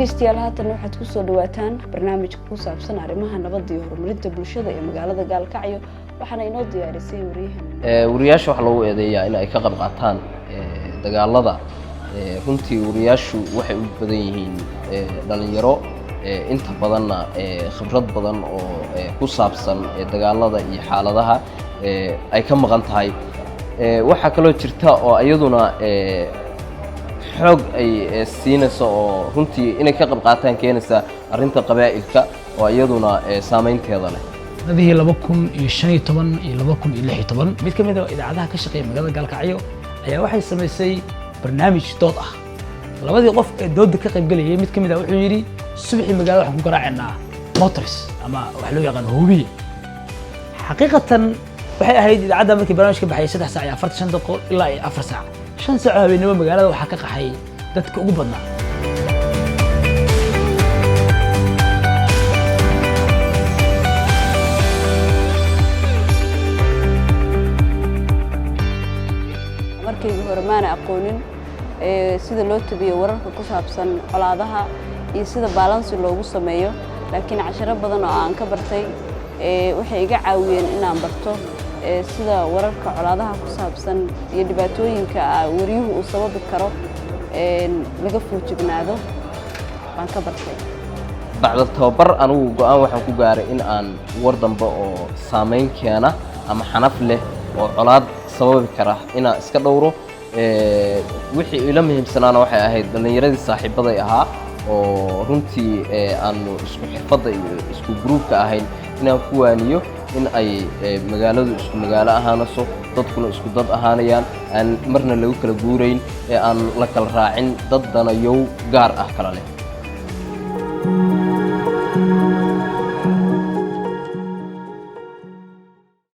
Dhegeystayaal, haatan waxaad kusoo dhawaataan barnaamijka ku saabsan arrimaha nabadda iyo horumarinta bulshada ee magaalada Gaalkacyo. Waxaana inoo diyaarisay wariyahan. Wariyaasha waxaa loogu eedeeyaa in ay ka qayb qaataan dagaalada. Runtii wariyaashu waxay u badan yihiin dhalinyaro, inta badanna khibrad badan oo ku saabsan dagaalada iyo xaaladaha ay ka maqan tahay. Waxaa kaloo jirta oo iyaduna xoog ay siinayso oo runtii inay ka qayb qaataan keenaysa arrinta qabaa'ilka oo iyaduna saameynteeda leh. Sanadihii 2015 iyo 2016, mid ka mid a idaacadaha ka shaqeeya magaalada Gaalkacyo ayaa waxay samaysay barnaamij dood ah. Labadii qof ee doodda ka qaybgelayay mid ka mid ah wuxuu yidhi: "Subaxii magaalada waxaan ku garaacaynaa mortars ama wax loo yaqaano hubiye." Xaqiiqatan waxay ahayd idaacadda markii barnaamij ka baxayay 3 saac iyo 45 daqiiqo ilaa iyo 4 saac, 5 saac oo habeenimo magaalada waxaa ka qaxay dadka ugu badnaa. Markaygii hore maana aqoonin sida loo tabiyo wararka ku saabsan colaadaha iyo sida balance loogu sameeyo, laakiin casharo badan oo aan ka bartay waxay iga caawiyeen inaan barto sida wararka colaadaha ku saabsan iyo dhibaatooyinka wariyuhu uu sababi karo laga foojignaado baan ka bartay. Bacda tababar anigu go-aan waxaan ku gaaray in aan war dambe oo saameyn keena ama xanaf leh oo colaad sababi kara inaan iska dhowro. Wixii ila muhiimsanaana waxay ahayd dhallinyaradii saaxiibaday ahaa oo runtii aanu isku xirfadda iyo isku gruubka ahayn inaan ku waaniyo in ay magaaladu isku magaalo ahaanayso, dadkuna isku dad ahaanayaan, aan marna lagu kala guurayn ee aan la kala raacin dad danayow gaar ah kala leh.